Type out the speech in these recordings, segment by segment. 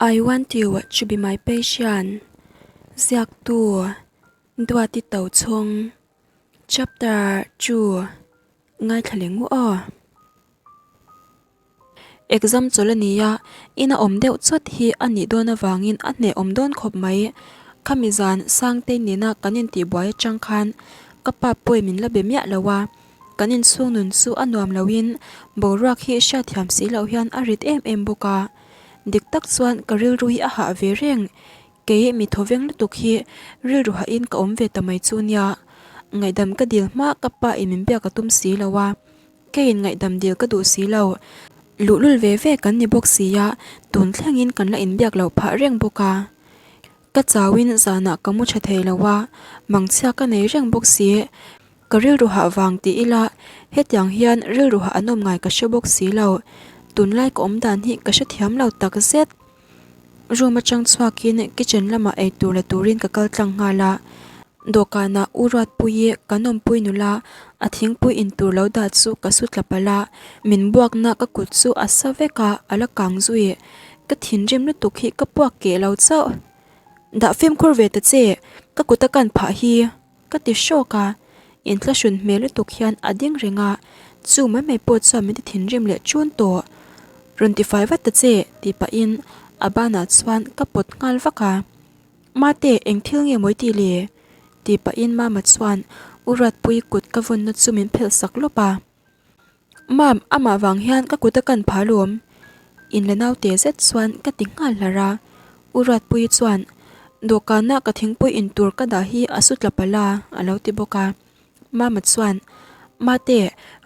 I want you to be my patient Ziaktu Duati Tochhawng Chapter 2 Ngaithla leh ngu aw. Exam chawlh a ni a, ina awm deuh chawt hi a nih dawn avangin a hneh awm dawn khawp mai. Khami zan Sangtei nena kan intihbuai atang khan ka pa pawi min la be miah lo a. Kan inchhung nun chu a nuam loin boruak hi hriatthiam si loh hian a rit em em bawk a. Dik tak chuan ka rilru hi a hah ve reng. Kei mi thawveng lutuk hi rilru hahin ka awm ve ta mai chu nia. Ngaihdam ka dil hma ka pa in min biak a tum si lo a. Keiin ngaihdam dil ka duh si lo. Luhlul ve ve kan ni bawk si a, tun thlengin kan la inbiak loh phah reng bawk a. Ka chauin zanah ka mu tha thei lo a, mangchhia ka nei reng bawk si. Ka rilru hah vang ti ila, hetiang hian rilru hah an awm ngai ka hre bawk si lo. Tunlai ka awm dan hi ka hrethiam lo tak zet. Room atang chhuakin kitchen lamah eitur la turin ka kal tlang nghal a. Dawhkanah U Ruatpuii kan awmpui nula a thingpui in tur lo dah chu ka su tla palh a, min buakna ka kut chu a sa vek a, a la kang zui. Ka thinrim lutuk hi ka puak keh lo chauh. Dah fimkhur ve ta che, ka kut a kan phah hi. Ka ti hrawk a, inthlahrun hmel lutuk hian a ding reng a, chu mai mai pawh chuan min ti thinrim leh chun tawh. Rawn ti fai vat ta che tih pahin a banah chuan ka pawt nghal vak a. Mate, eng thil nge mawi tih le? tih pahin Mama chuan U Ruatpui kut ka vawnna chu min phelh sak lawp a. Mam, amah vang hian ka kut a kan phah alawm. In la naute zet chuan ka ti nghal hlar a. U Ruatpuii chuan, Dawhkana ka thingpui in tur ka dah hi a su tla palh a, a lo ti bawk a. Mama chuan, Mate,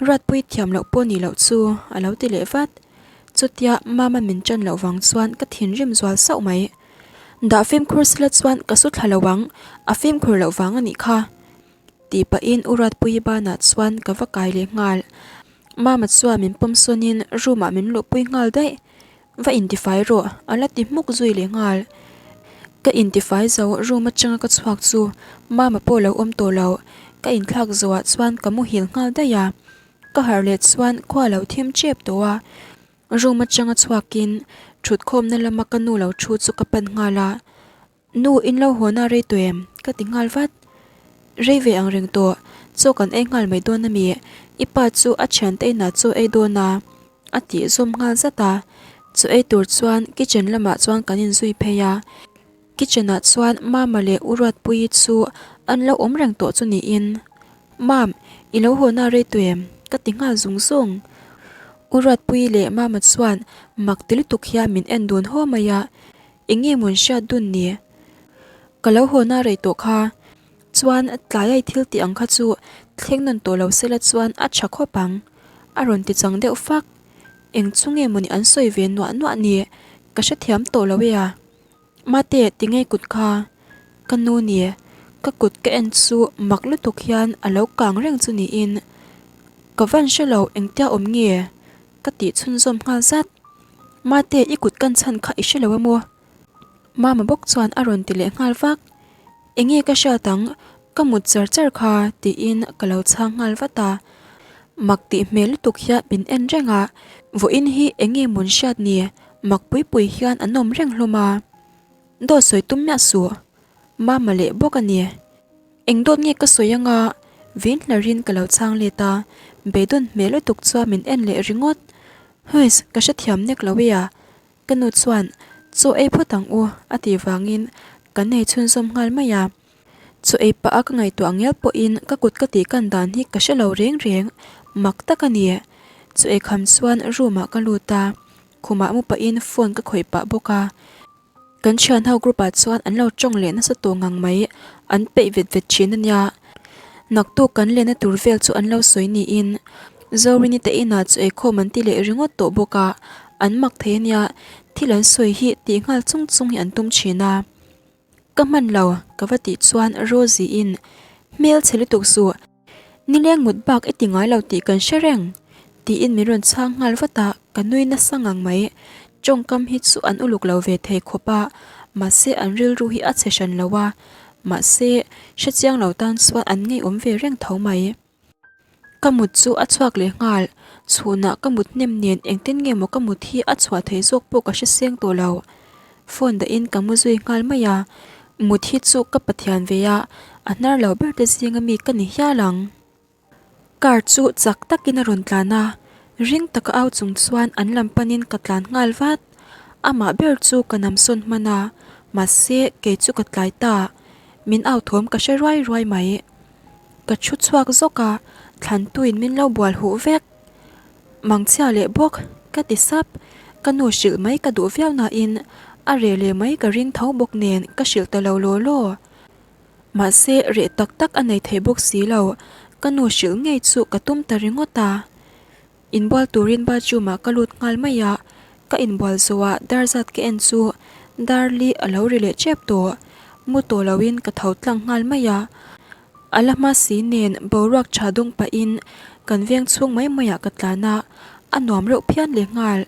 Ruatpuii thiam loh pawh nih loh chu, a lo ti leh vat. Chutia Mama min ṭan loh vang chuan ka thinrim zual sauh mai. Dah fimkhur sila chuan ka su thla lo ang, a fimkhur loh vang a nih kha. Tih pahin U Ruatpuii banah chuan ka va kai leh nghal. Mama chuan min pawm sawnin room ah min luhpui nghal daih. Va intifai rawh, a la ti hmuk zui leh nghal. Ka intifai zo room atanga ka chhuak chu Mama pawh lo awm tawh lo. Ka inthlak zawhah chuan ka muhil nghal daih a. Ka harh leh chuan khua lo thim tep tawh a. Room atanga chhuakin thutkhawmna lama ka nu lo thu chu ka pan nghal a. Nu, in lo haw na rei tawh em? Ka ti nghal vat. Rei ve ang reng tawh, chaw kan ei nghal mai dawn a mi? I pa chu a thiante inah chaw ei dawn a, a tih zawm nghal zat a. Chaw ei tur chuan kitchen lamah chuan kan inzui phei a. Kitchen ah chuan Mama leh U Ruatpuii chu an lo awm reng tawh chu niin. Mam, i lo haw na rei tawh em? Ka ti nghal zung zung. U Ruatpuii leh Mama chuan mak ti lutuk hian min en dun haw mai a. Eng nge mawn hriat dun ni? Ka lo haw na rei tawh kha. Chuan tlai ai thil tih ang kha chu thleng nawn tawh lo sela chuan a tha khawp ang. A rawn ti chang deuh fak. Eng chu nge mawni an sawi ve nuah nuah ni? Ka hrethiam tawh lo e a. Mate, ti ngei kut kha. Ka nu ni. Ka kut ka en chu mak lutuk hian a lo kang reng chu niin. Ka van hre lo engtia awm nge? Ka tih chhunzawm nghal zat. Mate, i kut kan chhan kha i hre lo emaw? Mama bawk chuan a rawn ti leh nghal vak. Enge ka hriat ang, ka mut char char kha tiin ka lo chhang nghal vat a. Mak tih hmel lutuk hian min en reng a, vawiin hi enge mawn hriat ni, mak pui pui hian an awm reng hlawm a. Dawt sawi tum miah suh, Mama leh bawk a ni. Eng dawt nge ka sawi anga? Vin hlarin ka lo chhang let a, beidawn hmel lutuk chuan min en leh ringawt. Huiss, ka hrethiam nek lo e a. Ka nu chuan, Chaw ei phawt ang u, a tih vangin kan ei chhunzawm nghal mai a. Chaw ei pah a ka ngaihtuah ngial pawhin ka kut ka tih kan dan hi ka hre lo reng reng, mak tak a ni. Chaw ei kham chuan room ah ka lut a, khumah mu pahin phone ka khawih pah bawk a. Kan thian ho group ah chuan an lo tawng leh nasa tawh ngang mai, an peih vet vet thin a nia. Naktuk kan lenna tur vel chu an lo sawi niin Zorini te inah chu eikhawm an ti leh ringawt tawh bawk a, an mak thei a nia, thil an sawi hi tih nghal chung chung hi an tum thin a. Ka hman lo, ka va tih chuan Rosie in hmel chhe lutuk suh. Nileng mut bak i ti ngai lo tih kan hre reng, tiin min rawn chhang nghal vat a, ka nui nasa ngang mai. Tawngkam hi chu an uluk lo ve thei khawp a, mahse an rilru hi a chhe hran lo a, mahse hrechiang lo tan chuan an ngeiawm ve reng tho mai. Ka mut chu a chhuak leh nghal, chhunah ka mut hnem nen engtin nge maw ka mut hi a chhuah thei zawk pawh ka hre seng tawh lo. Phone dahin ka mu zui nghal mai a, mut hi chu ka pathian ve a, a hnar lo ber te zinga mi ka ni hial ang. Car chu chak takin a rawn tlan a, ring taka au chung chuan an lam panin ka tlan nghal vat. Amah ber chu ka nam sawn hman a, mahse kei chu ka tlai ta. Min au thawm ka hre ruai ruai mai. Ka thu chhuak zawk a, thlantuin min lo bual huh vek. Mangchhia leh bawk, ka ti sap. Ka nu hrilh mai ka duh viau nain a reh leh mai ka ring tho bawk nen ka hrilh ta lo law law. Mahse, reh tak tak a nei thei bawk si lo, ka nu hrilh ngei chu ka tum ta ringawt a. Inbual turin bathroom ah ka lut nghal mai a, ka inbual zawhah dar zat ka en chu dar li a lo ri leh tep tawh. Mu tawh loin ka tho tlang nghal mai a, a la hma si nen boruak tha dung pahin kan veng chhung mai maiah ka tlan a, a nuam reuh phian leh nghal.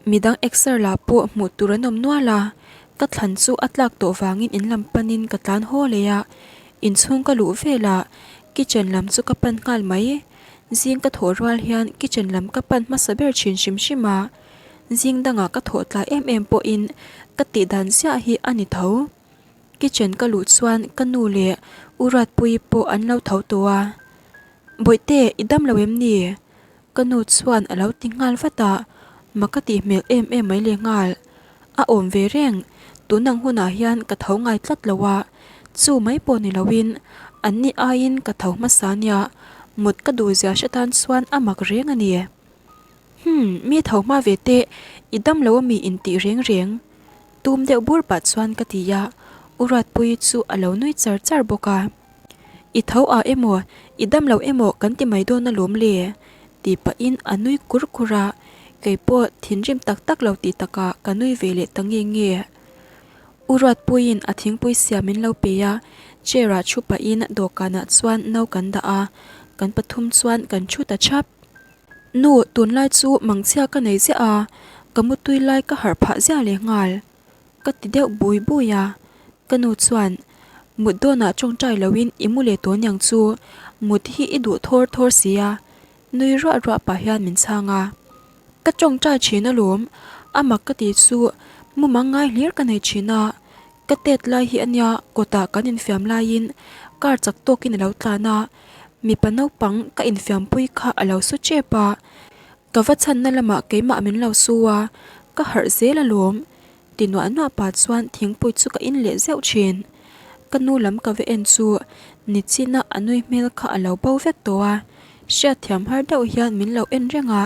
Midang exer lah pawh hmuh tur an awm nual a, ka thlan chu a tlak tawh vangin in lam panin ka tlan haw leh a, inchhung ka luh velah kitchen lam chu ka pan nghal mai. Zing ka thawh rual hian kitchen lam ka pan hmasa ber thin hrim hrim a, zing dangah ka thawh tlai em em pawhin ka tih dan ziah hi a ni tho. Kitchen ka luh chuan ka nu leh U Ruatpuii pawh an lo tho tawh a, Bawihte i dam lo em ni? Ka nu chuan a lo ti nghal vat a, mak ka tih hmel em em mai leh nghal. A awm ve reng, tun ang hunah hian ka tho ngai tlat lo a, chu mai pawh ni loin an ni aiin ka tho hmasa nia, mut ka duh zia hre tan chuan a mak reng a ni. Hum, mi tho hma ve teh, i dam lo ami intih reng reng? Tum deuh bur pah chuan ka ti a, U Ruatpuii chu a lo nui char char bawk a. I tho a emaw, i dam lo emaw kan ti mai dawn alawm le? tih pahin a nui kur kur a, kei pawh thinrim tak tak lo tih takah ka nui ve leh ta nge nge. U Ruatpuiin a thingpui siam min lo pe a, chair ah thu pahin dawhkanah chuan no kan dah a, kan pathum chuan kan thu ta thap. Nu, tunlai chu mangchhia ka nei ziah a, ka mutui lai ka harh phah ziah leh nghal. Ka ti deuh bui bui a, ka nu chuan mut dawnah tawngtai loin i mu leh tawh niang chu, mut hi i duh thawr thawr si a, nui ruah ruah pah hian min chhang a. Ka tawngtai thin alawm, a mak ka tih chu mumang ngai hlir ka nei thin a, ka tet lai hi ania kawtah kan infiam laiin car chak tawkin a lo tlan a, mipa naupang ka infiampui kha a lo su tep a, Ka va chhanna lamah keimah min lo su a, ka harh zel alawm. Ti nuah nuah pah chuan thingpui chu ka in leh zeuh thin. Ka nu lam ka va en chu nichina a nui hmel kha a lo bo vek tawh a, hriatthiam har deuh hian min lo en reng a,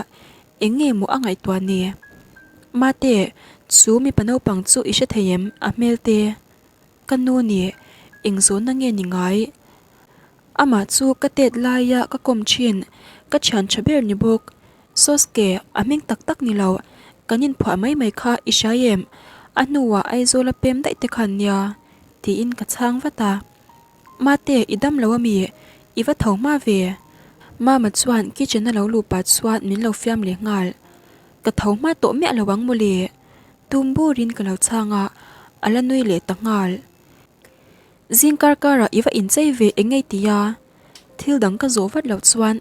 eng nge maw a ngaihtuah ni? Mate, chu mipa naupang chu i hre thei em? A hmel te. Ka nu ni, eng zawnna nge ni ngai? Amah chu ka tet laia ka kawm thin, ka thian tha ber ni bawk. Soske, a hming tak tak ni lo, kan inphuah mai mai kha i hria em? A hnuah Aizawl a pem daih te khan nia, tiin ka chhang vat a. Mate, i dam lo ami? I va tho hma ve? Mama chuan kitchen a lo luh pah chuan min lo fiam leh nghal. Ka tho hma tawh miah lo ang mawle. Tum burin ka lo chhang a, a la nui leh ta nghal. Zing kar karah i va inchei ve eng ngei ti a, thil dang ka zawh vat loh chuan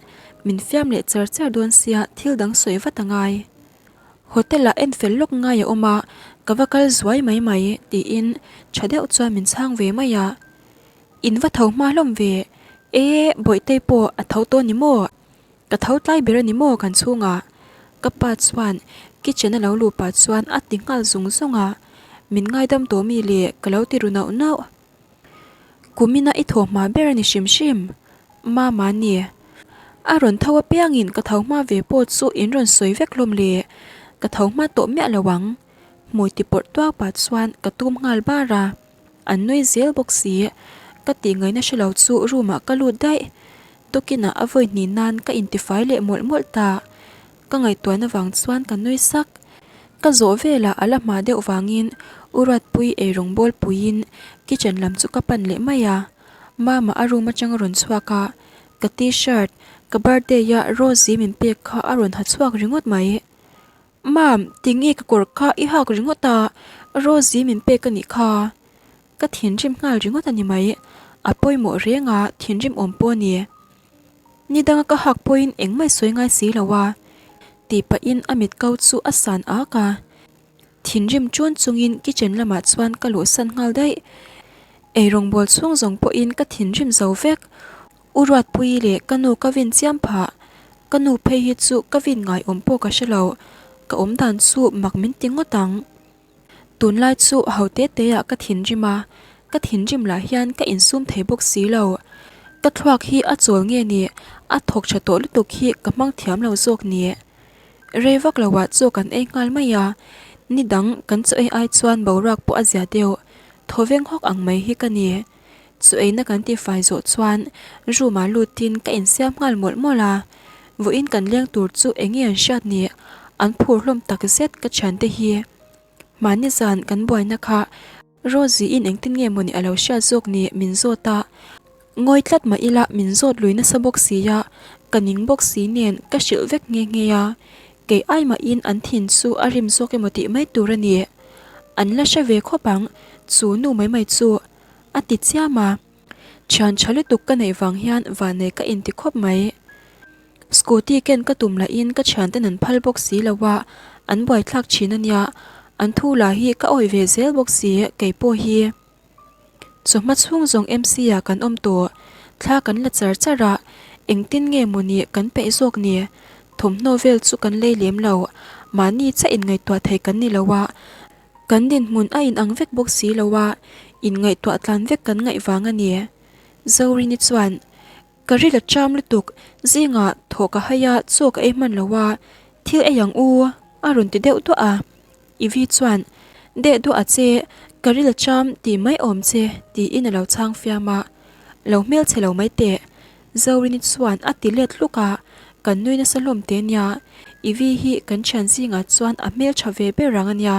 min fiam leh char char dawn sia thil dang sawi vat a ngai. Hotel ah en fel lawk ngai a awm a, ka va kal zuai mai mai tiin tha deuh chuan min chhang ve mai a. In va tho hma hlawm ve, e Bawihtei pawh a tho tawh ni maw? Ka tho tlai ber a ni maw kan chhungah? Ka pa chuan kitchen a lo luh pah chuan a ti nghal zung zung a, min ngaidam tawh mi le ka lo ti ru nauh nauh. Kumina i thaw hma ber a ni hrim hrim. Mama ni. A rawn tho apiangin ka tho hma ve pawh chu in rawn sawi vek hlawm le, ka tho hma tawh miah lo ang. Hmui ti pawrh tuak pah chuan ka tum nghal bar a. An nui zel bawk si. Ka tih ngaihna hre lo chu room ah ka lut daih. Tukinah a vawi hnih nan ka intifai leh mawlh mawlh ta. Ka ngaihtuahna vang chuan ka nui sak. Ka zawh velah a la hma deuh vangin U Ruatpui eirawng bawl puiin kitchen lam chu ka pan leh mai a. Mama a room atang a rawn chhuak a, ka t-shirt, ka birthday a Rosie min pek kha a rawn ha chhuak ringawt mai. Mam, tinge ka kawr kha i hak ringawt a, Rosie min pek a nih kha. Ka thinrim nghal ringawt a ni mai, a pawimawh reng a, thinrim awm pawh a ni. Ni danga ka hak pawhin engmah i sawi ngai si lo a, tih pahin a mit kau chu a san ak a. Thinrim ṭun chungin kitchen lamah chuan ka luhsan nghal daih. Eirawngbawl chhung zawng pawhin ka thinrim zo vek. U Ruatpuii leh ka nu ka vin chiam phah. Ka nu phei hi chu ka vin ngaiawm pawh ka hre lo. Ka awm dan chu mak min ti ngawt ang. Tunlai chu ho te te ah ka thinrim a, ka thinrim lah hian ka insum thei bawk si lo. Ka thluak hi a chawl nge ni, a thawk tha tawh lutuk hi ka hmang thiam lo zawk ni. Rei vak lo ah chaw kan ei nghal mai a, ni dang kan chaw ei ai chuan boruak pawh a zia deuh, thaw veng hawk ang mai hi ka ni. Chu eina kan tifai zawh chuan room ah lutin ka insiam nghal mawlh mawlh a, vawiin kan leng tur chu eng nge an hriat ni, an phur hlawm tak zet ka thiante hi. Mahni zan kan buaina kha Rosie in engtin nge mawni a lo hriat zawk ni min zawt a, ngawi tlat mah ila min zawt lui nasa bawk si a, ka ning bawk si nen ka hrilh vek nghe nghe a, kei ai mahin an thin chu a rim zawk emaw tih mai tur a ni. An la hre ve khawp ang chu nu mai mai chu. A ti chiam a, thian tha lutuk ka neih vang hian vanei ka inti khawp mai. Scooty ken ka tum lahin ka thianten an phal bawk si lo a, an buaithlak thin a nia, an thu lah hi ka awih ve zel bawk si kei pawh hi. Chawhma chhung zawng MC ah kan awm tawh, thla kan la char char a, engtin nge mawni kan peih zawk ni, thawmhnaw vel chu kan lei lem lo, mahni chiah inngaihtuah thei kan ni lo a, Kan dinhmun a inang vek bawk si lo a, inngaihtuah tlan vek kan ngaih vang a ni. Zorini chuan, Ka ril a ṭam lutuk, zingah thaw ka hai a, chaw ka ei hman lo a, thil ei ang u, a rawn ti deuh duah a. Ivy chuan, Deh duah a che, ka ril a ṭam tih mai awm che, tiin a lo chhang fiam a. Lo hmel chhe lo mai teh. Zorini chuan a ti let hluk a, kan nui nasa hlawm te nia, Ivy hi kan thian zingah chuan a hmel tha ve ber ang a nia,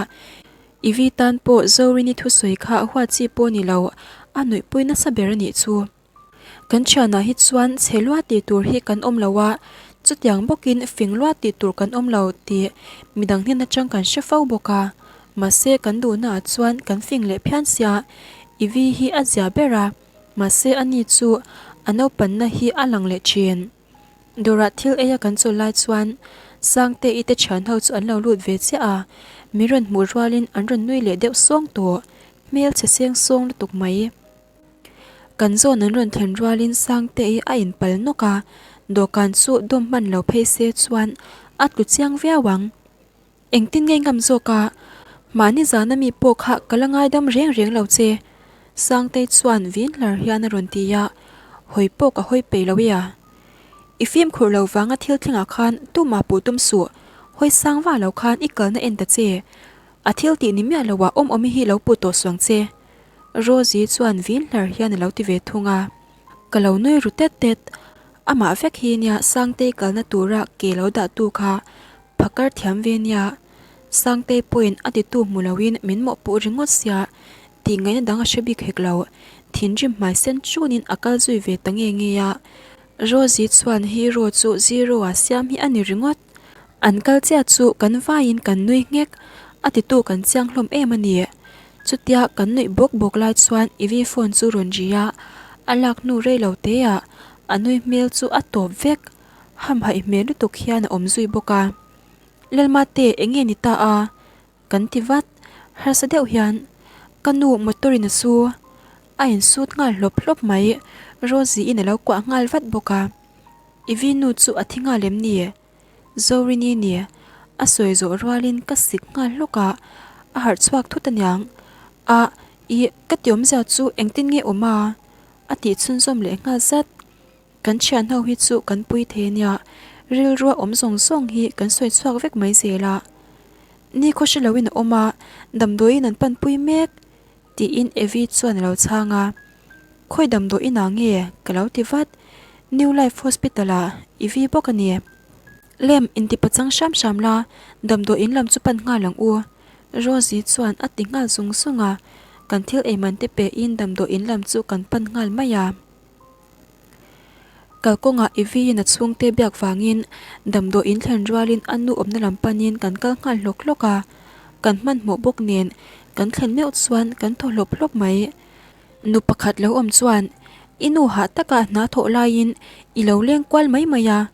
Ivy tan pawh Zorini thusawi kha huat chi pawh ni lo, a nuihpui nasa ber a nih chu. Kan thianah hi chuan chhe lua tih tur hi kan awm lo a, chutiang bawkin fing lua tih tur kan awm lo tih midang hnen atang kan hre fo bawk a, mahse kan duhnaah chuan kan fing leh phian sia, Ivy hi a zia ber a. Mahse a ni chu a naupanna hi a lang leh thin. Dawrah thil eia kan chawl lai chuan Sangte i te thian ho chu an lo lut ve chiah a, min rawn hmuh rualin an rawn nui leh deuh sawng tawh, hmel chhe seng sawng lutuk mai. Kan zawn an rawn thlen rualin Sangte i a inpal nawk a, dawhkan chu dawm hman lo phei se chuan a tlu chiang viau ang. Engtin nge ngam zawk a, mahni zana mi pawh kha ka la ngaidam reng reng lo che, Sangtei chuan vin hlar hian a rawn ti a, hawi pawh ka hawi peih lo e a. I fimkhur lo vanga thil thlengah khan tumah puh tum suh, hawi sang vah lo khan i kalna en ta che, a thil tih ni miah loah awm awmi hi lo puh tawh suang che, Rosie chuan vin hlar hian a lo ti ve thung a. Ka lo nui ru tet tet, amah vek hi nia Sangtei kalna tura ke lo dahtu kha Phakar thiam ve nia, Sangtei pawhin a titu hmu loin min mawhpuh ringawt sia, tih ngaihna dang a hre bik hek lo. Thinrim hmai sen chunin a kal zui ve ta nge nge a. Rosie chuan hero chu zero a siam hi a ni ringawt. An kal chiah chu kan vaiin kan nui nghek, a titu kan chiang hlawm em a ni. Chutia kan nuih bawk bawk lai chuan Ivy phone chu rawn ri a, a lak hnu rei lo teah a nui hmel chu a tawp vek. Hamhaih hmel lutuk hian a awm zui bawk a, Lalmate eng nge ni ta a? Kan ti vat, harsa deuh hian ka nu motor in a su, a insut nghal hlawp hlawp mai, Rosie in a lo kuah nghal vat bawk a, Ivy nu chu a thi nghal em ni? Zorini ni, a sawi zawh rualin ka sik nghal hlawk a, a harh chhuak thut aniang, A, ih, ka ti awmzia chu engtin nge awm a? A tih chhunzawm leh nghal zat. Kan thian ho hi chu kan pui thei ania, rilrua awm zawng zawng hi kan sawi chhuak vek mai zel a. Ni khaw hre loin a awm a, damdawiin an panpui mek, tiin Evi chuan a lo chhang a. Khawi damdawiin ah nge? ka lo ti vat. New Life Hospital ah Evi bawk a ni. Lem, inti pachang hram hram la, damdawiin lam chu pan nghal ang u, Rosie chuan a ti nghal zung zung a. Kan thil eiman te pehin damdawiin lam chu kan pan nghal mai a. Kalkawngah Ivy-in a chhungte biak vangin damdawi in thlen rualin a nu awmna lam panin kan kal nghal hlawk hlawk a, kan hmanhmawh bawk nen kan thlen meuh chuan kan thaw hlawp hlawp mai. Nu pakhat lo awm chuan i nu hah taka hna thawh laiin i lo leng kual mai mai a,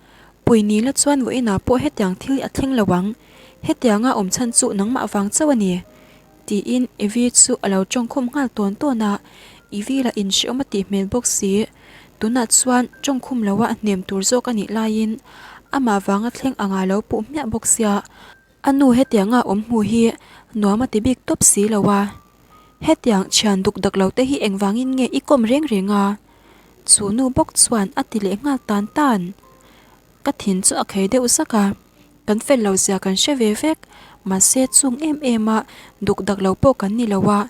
pui ni la chuan vawiinah pawh hetiang thil a thleng lo ang. Hetianga awm chhan chu nangmah vang chauh a ni, tiin Evie chu a lo tawngkhum nghal tawn tawn a, Evie lah inhreawm a tih hmel bawk si. Tunah chuan tawngkhum loa a hnem tur zawk a nih laiin amah vanga thleng anga lo puh hmiah bawk sia. A nu hetianga awm hmuh hi nuam a ti bik tawp si lo a. Hetiang thian duk dak lo te hi engvangin nge i kawm reng reng a? Chu nu bawk chuan a ti leh nghal tan tan. Ka thin chu a khei deuh zak a, kan fel lo zia kan hre ve vek, mahse chung em em a duk dak lo pawh kan ni lo a,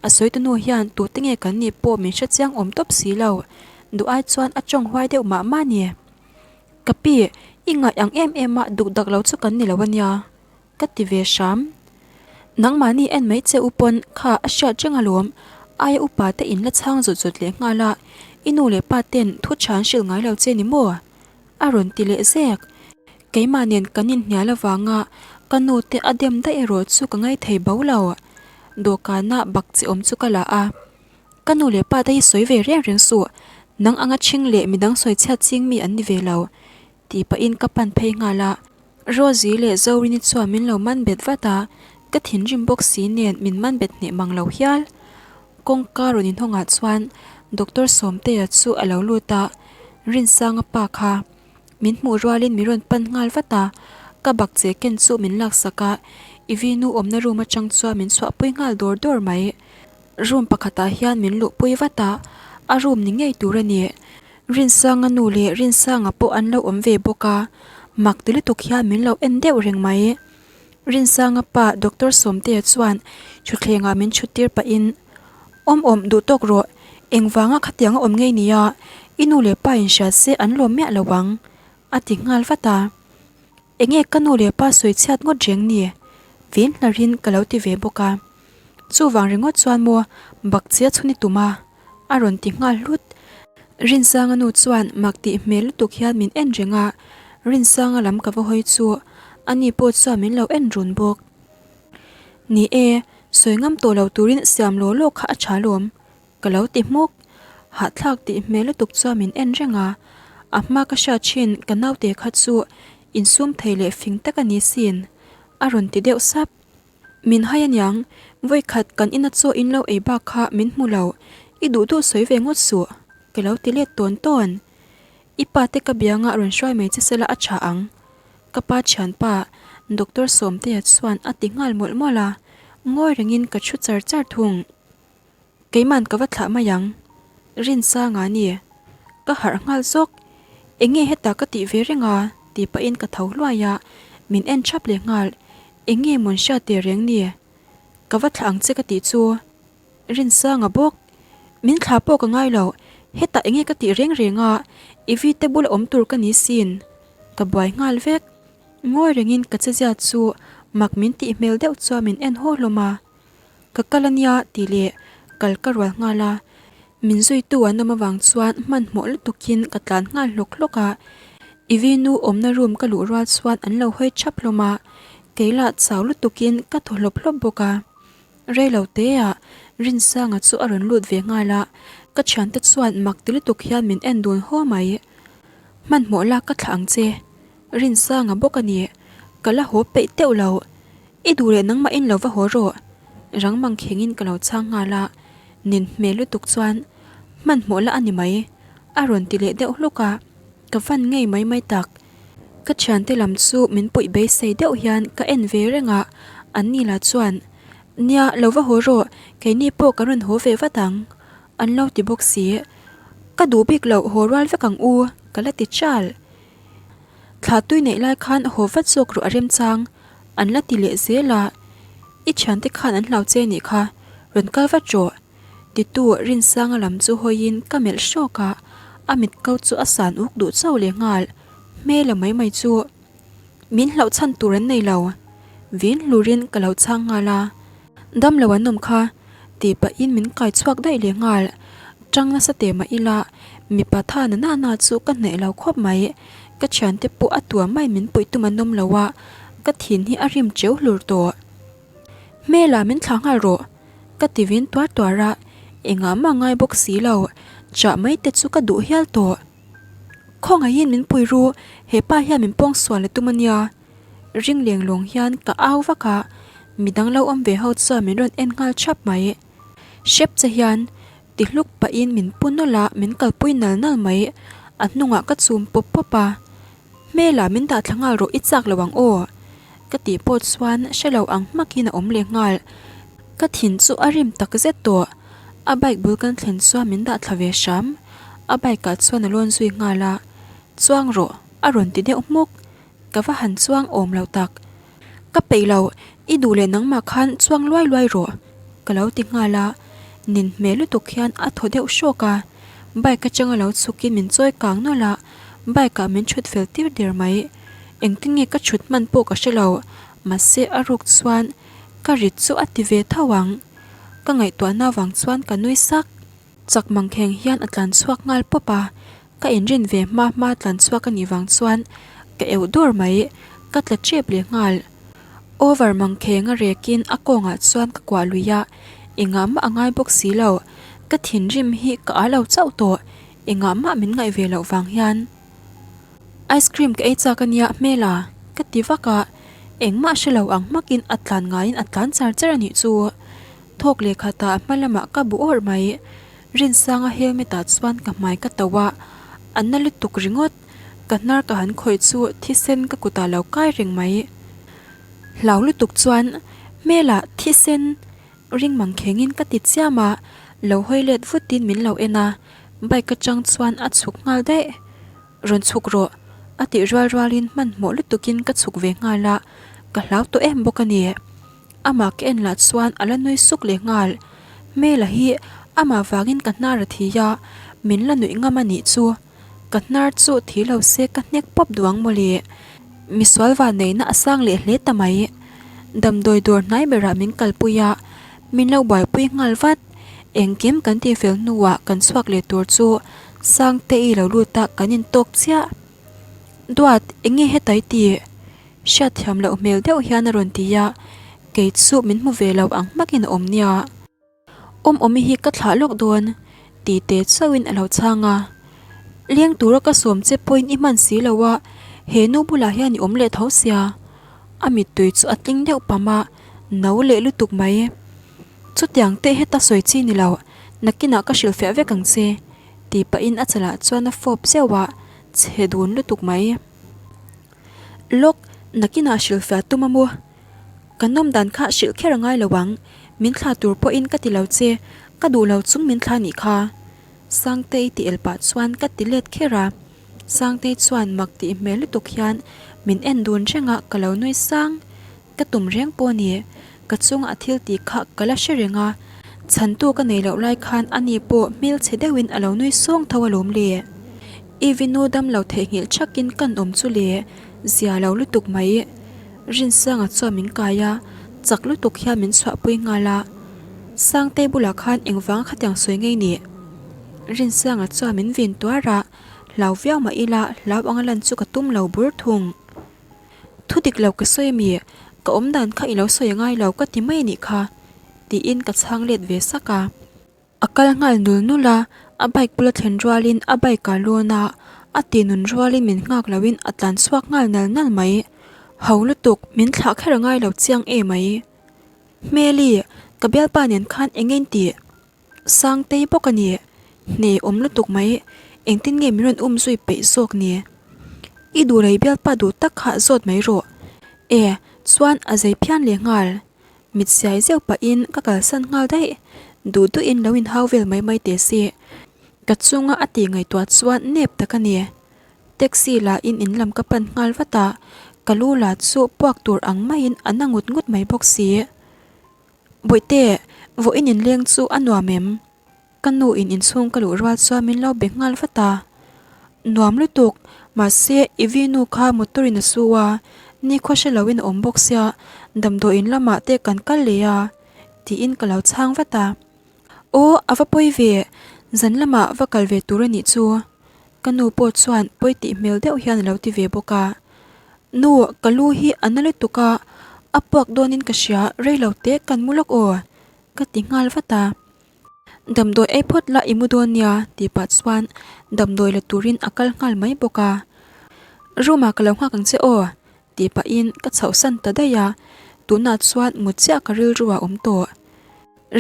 a sawi tu nu hian tute nge kan nih pawh min hre chiang awm tawp si lo, duh ai chuan a tawng huai deuh mah mah a ni. Ka pi, i ngaih ang em em a duk dak lo chu kan ni lo a nia. Ka ti ve hram. Nangmahni en mai che u pawn kha a hriat reng alawm, aia upa te in la chhang zawt zawt leh nghal a, i nu leh pa ten thu tha an hrilh ngai lo che ni maw? A rawn ti leh zek. Keimah nen kan inhnial avanga ka nu te a dem daih erawh chu ka ngaithei bo lo. Dawhkana bak chi awm chu ka la a. Ka nu leh pa te hi sawi ve reng reng suh, nang anga ṭhing leh midang sawi chhiat ching mi an ni ve lo. Tih pahin ka pan phei nghal a. Rosie leh Zorini chuan min lo man bet vat a, ka thinrim bawk si nen min man bet hneh mang lo hial. Kawngka rawn inhawngah chuan Doctor Sawmtea chu a lo lut a, Rinsanga pa kha min hmuh rualin min rawn pan nghal vat a, ka bak che ken chu min laksak a, Ivy nu awmna room atang chuan min chhuahpui nghal dawr dawr mai. Room pakhatah hian min luhpui vat a, a room ni ngei tur a ni. Rinsanga nu leh Rinsanga pawh an lo awm ve bawk a, mak ti lutuk hian min lo en deuh reng mai. Rinsanga pa Doctor Sawmtea chuan thutthlengah min thut tir pahin, Awm awm duh tawk rawh, engvanga khatianga awm ngei nia, i nu leh pa inhria se an lawm miah lo ang, a ti nghal vat a. Enge ka nu leh pa sawi chhiat ngawt reng ni? Vin hlarin ka lo ti ve bawk a. Chuvang ringawt chuan maw bakchia chhun i tum a? A rawn ti nghal hlut. Rinsanga nu chuan mak tih hmel lutuk hian min en reng a, Rinsanga lam ka va hawi chu ani pawh chuan min lo en run bawk. Ni e, sawi ngam tawh lo turin siam law law kha a tha lawm. Ka lo ti hmuk. Hahthlak tih hmel lutuk chuan min en reng a, a hma ka hriat thin ka naute kha chu insum thei leh fing tak a ni sin, a rawn ti deuh sap. Min hai aniang, vawikhat kan ina chaw in lo ei bak kha min hmu lo, i duh duh sawi ve ngawt suh, ka lo ti let tawn tawn. I pa te ka bianga rawn hruai mai che sela a tha ang. Ka pa thianpa, Doctor Sawmtea chuan a ti nghal mawlh mawlh a, ngawi rengin ka thu char char thung. Keiman ka va thlah mai ang. Rinsanga ni. Ka harh nghal zawk. Enge hetah ka tih ve reng a? tih pahin ka tho hluai a, min en thap leh nghal. Enge mawn hriat teh reng ni? Ka va thlah ang che ka tih chu. Rinsanga bawk. Min thlah pawh ka ngai lo. Hetah enge ka tih reng reng a? I vite bula awm tur ka ni sin. Ka buai nghal vek. Ngawi rengin ka chezia chu mak min tih hmel deuh chuan min en haw hlawm a. Ka kal a nia tih leh kal ka rual nghal a, min zuitu an awm avang chuan hmanhmawh lutukin ka tlan nghal hlawk hlawk a, Ivy nu awmna room ka luh rual chuan an lo hawi thap hlawm a, kei lah chau lutukin ka thaw hlawp hlawp bawk a. Reilo teah Rinsanga chu a rawn lut ve nghal a, ka thiante chuan mak ti lutuk hian min en dun haw mai. Hmanhmawh lak ka thlah ang che, Rinsanga bawk a ni, ka la haw peih teuh lo. I duh leh nangmah in lo va haw rawh. Rang mang kheng in ka lo chhang nghal a, nin hmel lutuk chuan hmanhmawh la a ni mai, a rawn ti leh deuh hluk a, ka van ngei mai mai tak. Ka thiante lam chu min puih beisei deuh hian ka en ve reng a, an ni lah chuan, Nia, lo va haw rawh, keini pawh kan rawn haw ve vat ang, an lo ti bawk si. Ka duh bik loh haw rual vek ang u, ka la ti chal. Thla tui neih lai khan haw vat zawk rawh a remchang, an la ti leh zel a, I thiante khan an hlau che nih kha, rawn kal vat rawh, titu Rinsanga lam chu hawiin ka melh hrawk a, a mit ko chu a san uk duh chauh leh nghal, hmel a mai mai chu min hlauh chhan tur an nei lo, vin hlurin ka lo chhang nghal a. Dam lo an awm kha, tih pahin min kai chhuak daih leh nghal. Tang nasa teh mah ila, mipa tha na na na chu ka hnaih lo khawp mai. Ka thiante pawh a tua mai min puih tum an awm lo a, ka thin hi a rim cheu hlur tawh. Hmela min thlah nghal rawh, ka ti vin tuar tuar a, engah mah ngai bawk si lo, chah mai te chu ka duh hial tawh. Khawngaihin min pui ru, hepa hian min pawngsual a tum a nia. Ring leng lawng hian ka au vak a, midang lo awm ve ho chuan min rawn en nghal thap mai. Hrep che hian ti hluk pahin min pu nawlh a, min kalpui nal nal mai. A hnungah ka chum pawp pawp a, Hmelah min dah thla nghal rawh i chak lo ang aw ka tih pawh chuan hre lo ang hmakin a awm leh nghal. Ka thin chu a rim tak zet tawh. A bike bul kan thlen chuan min dah thla ve hram. A bike ah chuan a lawn zui nghal a, Chuang rawh a rawn ti deuh hmuk. Ka va han chuang awm lo tak. Ka peih lo, i duh leh nangmah khan chuang luai luai rawh, ka lo ti nghal a. Nin hmel lutuk hian a thaw deuh hrawk a. Bike atanga lo chhukin min chawi kang nawlh a, bike ah min thut fel tir der mai. Engtin nge ka thut hman pawh ka hre lo, mahse a ruk chuan ka rit chu a ti ve tho ang. Ka ngaihtuahna vang chuan ka nui sak. Chak mangkheng hian a tlan chhuak nghal pawp a, ka inrin ve hma hma tlan chhuak a nih vang chuan ka euh dawr mai, ka tla tep leh nghal. Over mangkheng a rekin a kawngah chuan ka kuah lui a, engah mah a ngai bawk si lo, ka thinrim hi ka a lo chauh tawh, engah mah min ngaih ve loh vang hian. Ice cream ka ei chak a nia hmel a, ka ti vak a, engmah hre lo ang hmakin a tlan ngaiin a tlan char char a nih chu. Thawk leh khatah hma lamah ka bu awrh mai. Rinsanga helmet ah chuan ka hmai ka tauh a, a na lutuk ringawt. Ka hnar ka han khawih chu thisen ka kutah lo kai reng mai. Hlau lutuk chuan hmelah thisen ring mang khengin ka ti chiam a, lo hawi let vutin min lo en a, bike atang chuan a chhuk nghal daih. Rawn chhuk rawh, a tih rual rualin hmanhmawh lutukin ka chhuk ve nghal a, ka hlau tawh em bawk a ni. Amah ka en lah chuan a la nui suk leh nghal. Hmela hi amah vangin ka hnar a thi a, min la nuih ngam a nih chu. Ka hnar chu thi lo se ka hnek pawp duh ang mawle. Misual vanneihna a sang leh hle ta mai. Damdawi dawr hnai berah min kalpui a, min lo buaipui nghal vat. Engkim kan tihfel hnuah kan chhuak leh tur chu Sangte-i lo lut a kan intawk chiah. Duat, enge heta i tih? Hriatthiam loh hmel deuh hian a rawn ti a, kei chu min hmu ve lo ang hmakin a awm nia. Awm awmi hi ka thlah lawk dawn ti te chauhin a lo chhang a. Leng tura ka sawm che pawhin i hman si lo a, he nu bulah hian i awm leh tho sia. A mittui chu a tling deuh pam a, no leh lutuk mai. Chutiang te heta sawi chi ni lo, nakinah ka hrilhfiah vek ang che, tih pahin a chalah chuan a fawp zeuh a, chhe dun lutuk mai. Lawk, nakinah hrilhfiah tum a mu. Ka nawm dan kha hrilh kher a ngai lo ang, min thla tur pawhin ka ti lo che, ka duh lo chung min thla nih kha. Sangtei ti el pah chuan ka ti let kher a, Sangtei chuan mak tih hmel lutuk hian min en dun reng a, ka lo nui sang. Ka tum reng pawh a ni, ka chunga a thil tih kha ka la hre reng a, chhantu ka nei loh lai khan ani pawh hmelchhe deuhin a lo nui sawng tho alawm le. Ivy nu dam lo theihnghilh thakin kan awm chu le, zia lo lutuk mai. Rinsanga chuan min kai a, chak lutuk hian min chhuahpui nghal a, Sangtei bulah khan engvanga khatiang sawi ngei ni? Rinsanga chuan min vin tuar a, hlau viau mah ila hlau anga lan chu ka tum lo bur thung. Thu dik lo ka sawi ami? Ka awm dan kha i lo sawi a ngai lo ka ti mai anih kha, tiin ka chhang let ve sak a. A kal nghal nul nul a, a bike bula thlen rualin a bike ah lawn a, a ti nun rualin min nghak loin a tlan chhuak nghal nal nal mai. Ho lutuk, min thlah kher a ngai lo chiang em mai. Hmeli, ka bialpa nen khan eng nge in tih? Sangtei bawk a ni. Hne awm lutuk mai, engtin nge min rawn um zui peih zawk ni? I duh lei bialpa duh tak kha zawt mai rawh. E, chuan a zei phian leh nghal. Mit siai zeuh pahin ka kalsan nghal daih. Duh duhin lo inhau vel mai mai teh si. Ka chunga a tih ngaihtuah chuan nep tak a ni. Taxi la in in lam ka pan nghal vat a, ka lu la chu puak tur ang maiin a na ngut ngut mai bawk si. Bawihte, vawiin inleng chu a nuam em? Ka nu in inchhung ka luh rual chuan min lo be nghal vat a. Nuam lutuk, mahse i vi nu kha motor in a su a, nikhua hre loin a awm bawk sia, damdawiin lamah te kan kal leh a, tiin ka lo chhang vat a. Aw, a va pawi ve, zan lamah va kal ve tur a nih chu. Ka nu pawh chuan pawi tih hmel deuh hian a lo ti ve bawk a. Nu, ka lu hi a na lutuk a, a puak dawnin ka hria, rei lo te kan mu lawk aw, ka ti nghal vat a. Damdawi ei phawt la i mu dawn nia, tih pah chuan damdawi la turin a kal nghal mai bawk a. Room ah ka lo nghak ang che aw. Tih pahin ka chhohsan ta daih a, tunah chuan mut chiah ka rilru a awm tawh.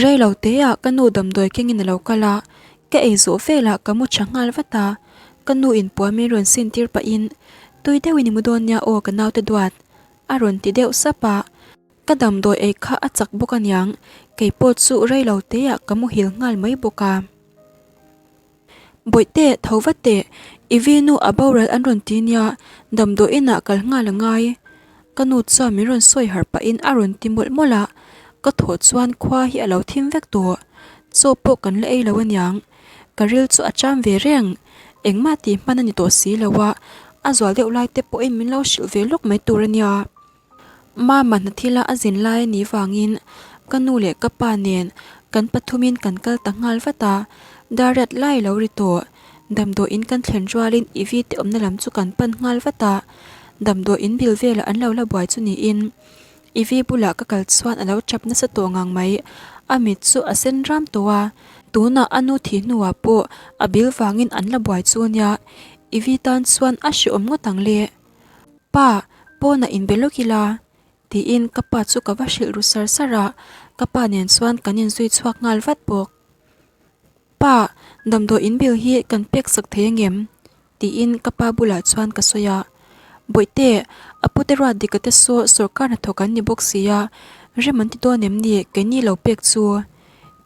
Rei lo teah ka nu damdawi kengin a lo kal a, ka ei zawh velah ka mu tha nghal vat a, ka nu in puan min rawn sin tir pahin tui deuhin i mu dawn nia aw ka naute duat a rawn ti deuh sap a, ka damdawi ei kha a chak bawk aniang, kei pawh chu rei lo teah ka muhil nghal mai bawk a. Bawihte, tho vat teh, i vinu a boral an rawn ti nia, damdawi inah kal nghal a ngai. Ka nu chuan min rawn sawi harh pahin a rawn ti mawlh mawlh a, ka thawh chuan khua hi a lo thim vek tawh. Chaw pawh kan la ei lo aniang. Ka ril chu a cham ve reng. Engmah tih hman a ni tawh si lo a, a zual deuh lai te pawhin min lo hrilh ve lawk mai tur a nia. Mama hna thila a zin lai a nih vangin ka nu leh ka pa nen kan pathumin kan kal ta nghal vat a, Dariat lai lo ri tawh. Damdawiin kan thlen rualin Ivy te awmna lam chu kan pan nghal vat a, damdawiin bil velah an lo la buai chu niin Ivy bulah ka kal chuan a lo tap nasa tawh ngang mai. A mit chu a sen ram tawh a, tunah a nu thih hnuah pawh a bil vangin an la buai chu ania, Ivy tan chuan a hreawm ngawt ang le. Pa, pawnah inbe lawk ila, tiin ka pa chu ka va hrilh ru sar sar a, ka pa nen chuan kan inzui chhuak nghal vat bawk. Pa, damdawi in bill hi kan pek sak thei angem? tiin ka pa bulah chuan ka sawi a. Bawihte, a pute ruat dika te saw sawrkar hnathawk an ni bawk si a, rem an ti dawn em ni keini lo pek chu?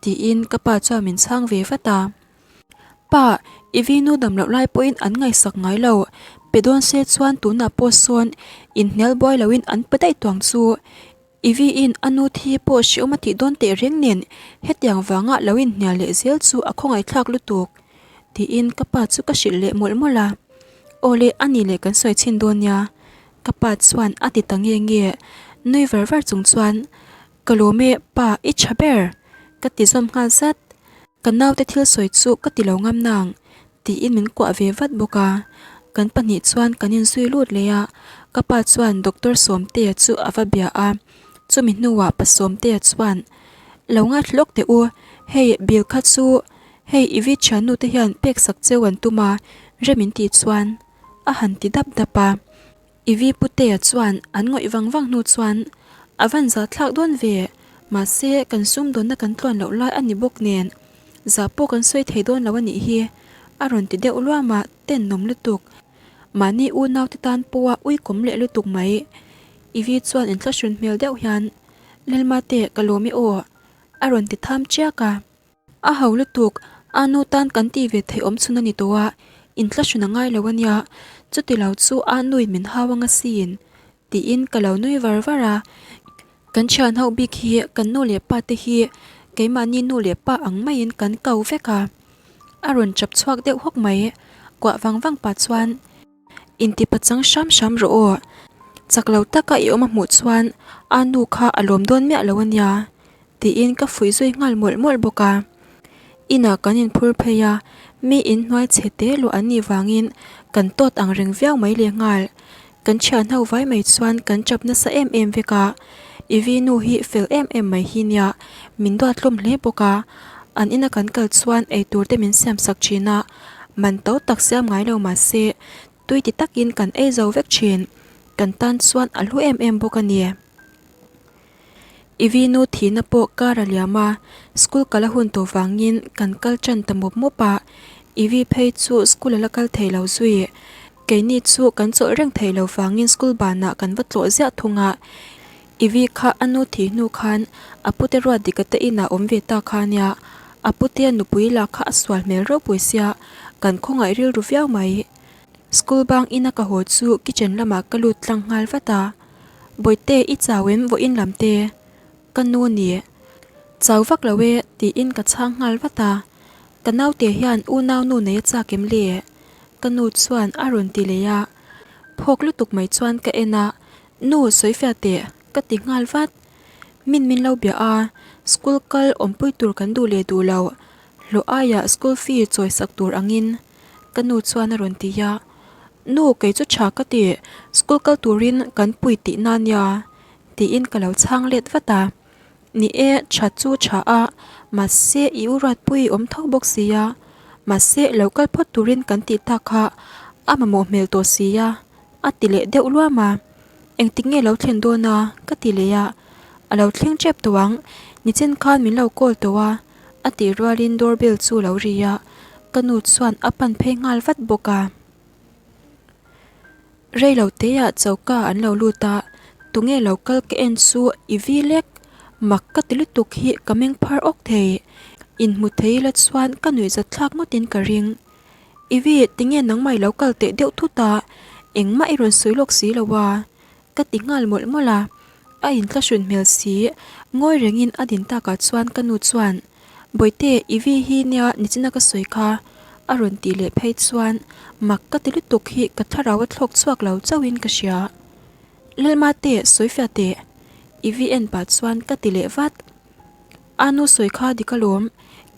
tiin ka pa chuan min chhang ve vat a. Pa, i vinu dam loh lai pawhin an ngaihsak ngai lo. Pe dawn se chuan tunah pawh sawn inhnial buai loin an pe daih tuang chu. I viin a nu thi pawh hreawm a tih dawn teh reng nen hetiang vanga lo inhnial leh zel chu a khawngaihthlak lutuk, tiin ka pa chu ka hrilh leh mawlh mawlh a. Aw le, a ni leh kan sawi chhin dawn nia, ka pa chuan a ti ta nge nge. Nui var var chung chuan, Ka lawm e, pa, i tha ber, ka ti zawm nghal zat. Ka naute thil sawi chu ka ti lo ngam nang, tiin min kuah ve vat bawk a. Kan pahnih chuan kan inzui lut leh a, ka pa chuan Doctor Sawmtea chu a va bia a. Chumi hnuah pa Sawmtea chuan, Lo ngaithla lawk teh u, hei bill kha chu hei i vi thiannu te hian pek sak cheu an tum a, rem in tih chuan a han ti dap dap a. Ivy Putea chuan an ngawih vang vang hnu chuan, A van zah thlak dawn ve, mahse kan sumdawnna kan tluan loh lai a ni bawk nen, zah pawh kan sawi thei dawn lo a nih hi, a rawn ti deuh luam a, tenawm lutuk. Mahni unaute tan pawha uikawm leh lutuk mai. Ivy chuan inthlahrun hmel deuh hian, Lalmate, ka lawm i aw, a rawn ti tham chiak a. A ho lutuk, a nu tan kan tih ve theih awm chhun a ni tawh a, inthlahrun a ngai lo a nia, chuti lo chu a nuin min hau anga sin, tiin ka lo nui var var a. Kan thian ho bik hi kan nu leh pa te hi keimahni nu leh pa ang maiin kan ko vek a, a rawn chap chhuak deuh hawk mai, kuah vang vang pah chuan. Inti pachang hram hram rawh aw. Chak lo taka i awm a hmuh chuan a nu kha a lawm dawn miah lo a nia, tiin ka fuih zui nghal mawlh mawlh bawk a. Inah kan inphur phei a, mi inhnuai chhe te luah an nih vangin kan tawt ang reng viau mai leh nghal. Kan thian ho vai mai chuan kan chap nasa em em vek a, Ivy nu hi fel em em mai hi nia, min duat hlawm hle bawk a. An ina kan kal chuan eitur te min siam sak thin a, man to tak siam ngai lo mah se, tui ti takin kan ei zo vek thin. Kan tan chuan a hlu em em bawk a ni. Ivy nu thihna pawh kar a liam a, school kal a hun tawh vangin kan kal tan ta mawp mawp a, Ivy phei chu school a la kal thei lo zui. Keini chu kan chawlh reng thei lo vangin school banah kan va tlawh ziah thung a, Ivy kha a nu thih hnu khan a pute ruat dik ate inah awm ve ta kha ania, a putea nupui lah kha a sual hmel ropui sia, kan khawngaih rilru viau mai. School bang ina ka haw chu kitchen lamah ka lut tlang nghal vat a, Bawihte i chau em vawiin lam te? Ka nu ni. Chau vak lo e tiin ka chhang nghal vat a, ka naute hian unau nu nei a chak em le? Ka nu chuan a rawn ti leh a, phawk lutuk mai chuan ka en a, Nu sawifiah teh ka ti nghal vat. Min min lo bia a, school kal awmpui tur kan duh leh duh lo, hlawh aiah school fee chawi sak tur angin ka nu chuan a rawn ti a. Nu kei chu tha ka ti, school kal turin kan pui tihna nia tiin ka lo chhang let vat a. Ni e, tha chu tha a, mahse i u Ruatpui awm tho bawk si a, mahse lo kal phawt turin kan tih tak kha a mamawh hmel tawh si a. A ti leh deuh luam a. Engtik nge lo thlen dawn a? ka ti leh a, A lo thleng tep tawh ang, nichin khan min lo call tawh a, a tih rualin door bell chu a lo ri a, ka nu chuan a pan phei nghal vat bawk a. Rei lo teah choka an lo lut a, tunge lo kal ka en chu i vi lek, mak ka ti lutuk hi ka meng phar awk thei, inhmu thei ila chuan ka nuihzat thlak ngawtin ka ring. I vi, tinge nangmah i lo kal teh deuh thut a, engmah i rawn sawi lawk si lo a, ka ti nghal mawlh mawlh a, a inthlahrun hmel si, ngawi rengin a din takah chuan ka nu chuan, Bawihte, i vi hi nia nichina ka sawi kha, a rawn tih leh phei chuan mak ka ti lutuk hi ka thlarau a thlawk chhuak lo chauhin ka hria. Lalmate, sawi fiah teh, i vi en pah chuan ka ti leh vat. A nu sawi kha dik alawm,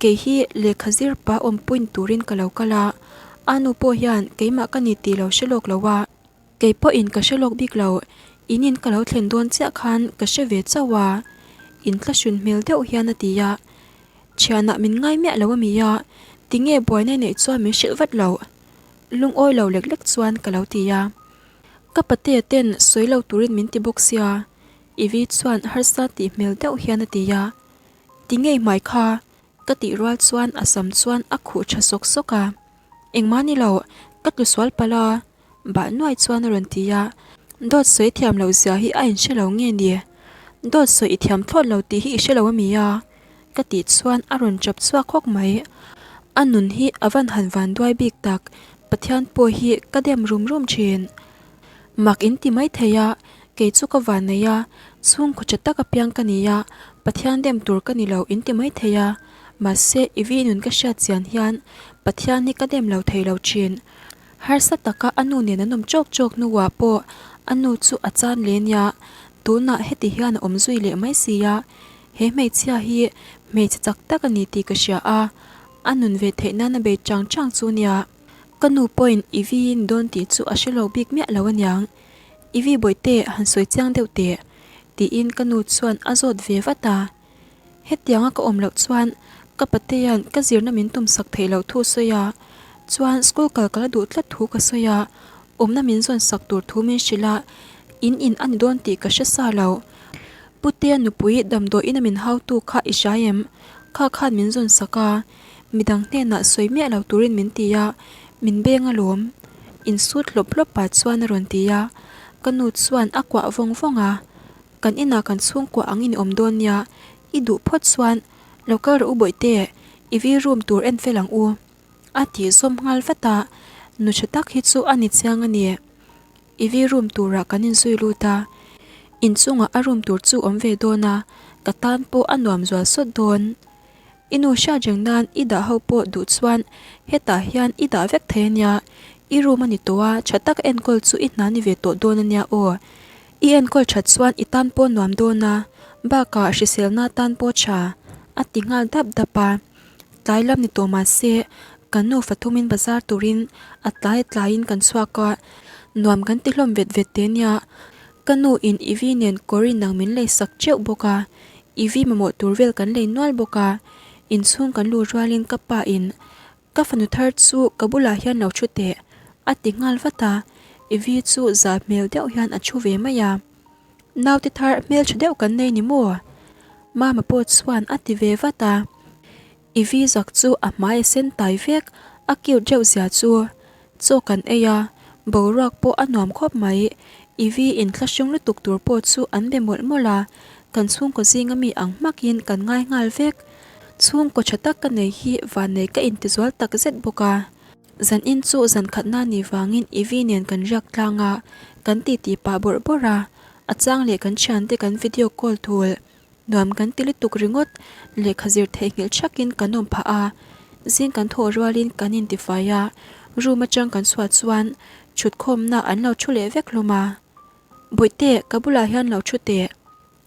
kei hi lehkha zir pa awmpuin turin ka lo kal a, a nu pawh hian keimah ka ni tih lo hre lawk lo a, kei pawhin ka hre lawk bik lo, in in ka lo thlen dawn chiah khan ka hre ve chauh a, inthlahrun hmel deuh hian a ti a, thianah min ngai miah lo a mi a, tinge buaina neih chuan min hrilh vat loh, lungawi lo lek lek chuan ka lo ti a, ka patea ten sawi lo turin min ti bawk sia. Ivy chuan harsa tih hmel deuh hian a ti a, Ti ngei hmai kha, ka tih rual chuan a sam chuan a khuh tha sawk sawk a, Engmah ni lo, ka tlu sual palh a, bah nuai chuan a rawn ti a, Dawt sawi thiam loh zia hi a inhre lo nge ni? Dawt sawi i thiam thlawt lo tih hi i hre lo a mi a? Ka tih chuan a rawn chap chhuak hawk mai. A nun hi a van han van duai bik tak, Pathian pawh hi ka dem rum rum thin. Mak in ti mai thei a, kei chu ka van nei a, chhungkaw tha tak apiang ka ni a, Pathian dem tur ka ni lo in ti mai thei a, mahse i vi nun ka hriat chian hian Pathian hi ka dem lo thei lo thin. Harsa taka a nu nen an awm chawk chawk hnuah pawh a nu chu a chan leh nia, tunah heti hian a awm zui leh mai si a, he hmeichhia hi hmeichhe chak tak a ni tih ka hria a, a nun ve theih nan a bei chang chang chu nia. Ka nu pawhin i vi in dawn tih chu a hre lo bik miah lo aniang. I vi bawihte han sawi chiang deuh teh, tiin ka nu chuan a zawt ve vat a. Hetianga ka awm loh chuan ka patea'n ka zirna min tumsak theih loh thu sawi a, chuan school kal ka la duh tlat thu ka sawi a, awmna min zawn sak tur thu min hrilh a, in in a ni dawn tih ka hre sa lo. Putea nupui damdawiin a min hautu kha i hria em? Kha khan min zawn sak a. Midang hnenah sawi miah lo turin min ti a, min beng alawm. Insut hlawp hlawp pah chuan a rawn ti a, ka nu chuan a kuah vawng vawng a, Kan inah kan chhungkuah ang in awm dawn nia, i duh phawt chuan lo kal rawh u bawihte, i vi room tur en fel ang u. A tih zawm nghal vat a, nu tha tak hi chu a ni chiang a ni. I vi room turah kan inzui lut a, inchungah a room tur chu awm ve dawn a, ka tan pawh a nuam zual sawt dawn. I nu hriat reng nan i dah ho pawh duh chuan hetah hian i dah vek thei ania, i room a ni tawh a, tha taka enkawl chu i hna ni ve tawh dawn ania aw. I enkawl that chuan i tan pawh nuam dawn a, bakah hriselna tan pawh tha, a ti nghal dap dap a. Tlai lam ni tawh mah se, kan nufa thumin bazar turin a tlai tlaiin kan chhuak a, nuam kan ti hlawm vet vet te nia. Ka nu in Ivy nen kawr inang min lei sak teuh bawk a, Ivy mamawh tur vel kan lei nual bawk a, inchhung kan luh rualin ka pa in ka fanu thar chu ka bulah hian lo thu teh a ti nghal vat a, Ivy chu zah hmel deuh hian a thu ve mai a, Naute thar hmeltha deuh kan nei ni maw? Mama pawh chuan a ti ve vat a. I vi zak chu a hmai a sen tai vek, a cute reuh zia chu. Chaw kan ei a, boruak pawh a nuam khawp mai. I vi inthlahrung lutuk tur pawh chu an be mawlh mawlh a, kan chhungkaw zinga mi ang hmakin kan ngai nghal vek. Chhungkaw tha tak ka nei hi vannei ka intizual tak zet bawk a. Zanin chu zan khatna ni vangin I vi nen kan riak tlang a, kan titi pah bawrh bawrh a, a chang leh kan thiante kan video call thul. Nuam kan ti lutuk ringawt, lehkha zir theihnghilh thakin kan awm phah a, zing kan thawh rualin kan intifai a, room atang kan chhuah chuan thutkhawmna an lo thu leh vek hlawm a. Bawihte, ka bulah hian lo thu teh,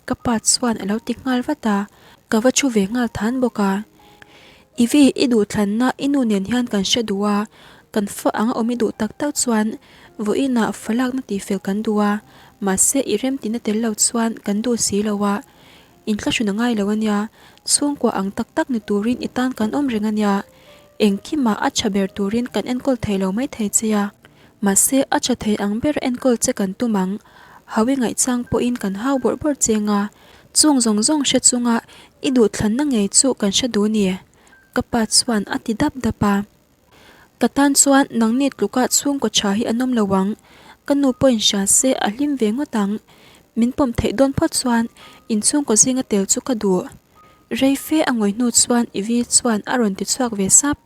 ka pa chuan a lo ti nghal vat a, ka va thu ve nghal than bawk a. Ivy, i duhthlanna i nu nen hian kan hre duh a, kan fa anga awm i duh tak tak chuan vawiinah fa lakna tihfel kan duh a, mahse i remtina tel lo chuan kan duh si lo a, inthlahrun a ngai lo a nia, chhungkua ang tak tak ni turin i tan kan awm reng a nia, engkimah a tha ber turin kan enkawl thei lo mai thei che a, mahse a tha thei ang ber enkawl che kan tum ang. Hau i ngaihchang pawhin kan hau bawrh bawrh cheng a, chung zawng zawng hre chunga i duhthlanna ngei chu kan hre duh ni, ka pa chuan a ti dap dap a. Ka tan chuan nangni tluka chhungkaw tha hi an awm lo ang, ka nu pawhin hria se a hlim ve ngawt ang. Min pawm theih dawn phawt chuan inchhungkaw zinga tel chu ka duh. Rei fe a ngawih hnu chuan Ivy chuan a rawn ti chhuak ve sap.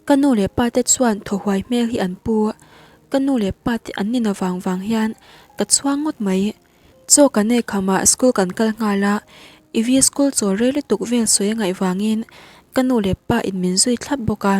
Ka nu leh pa te chuan thaw huai hmel hi an pu. Ka nu leh pa te an nina vang vang hian ka chhuang ngawt mai. Chaw kan ei khamah school kan kal nghal a, Ivy school chawl rei lutuk vel sawi a ngaih vangin ka nu leh pa in min zui thlap bawk a.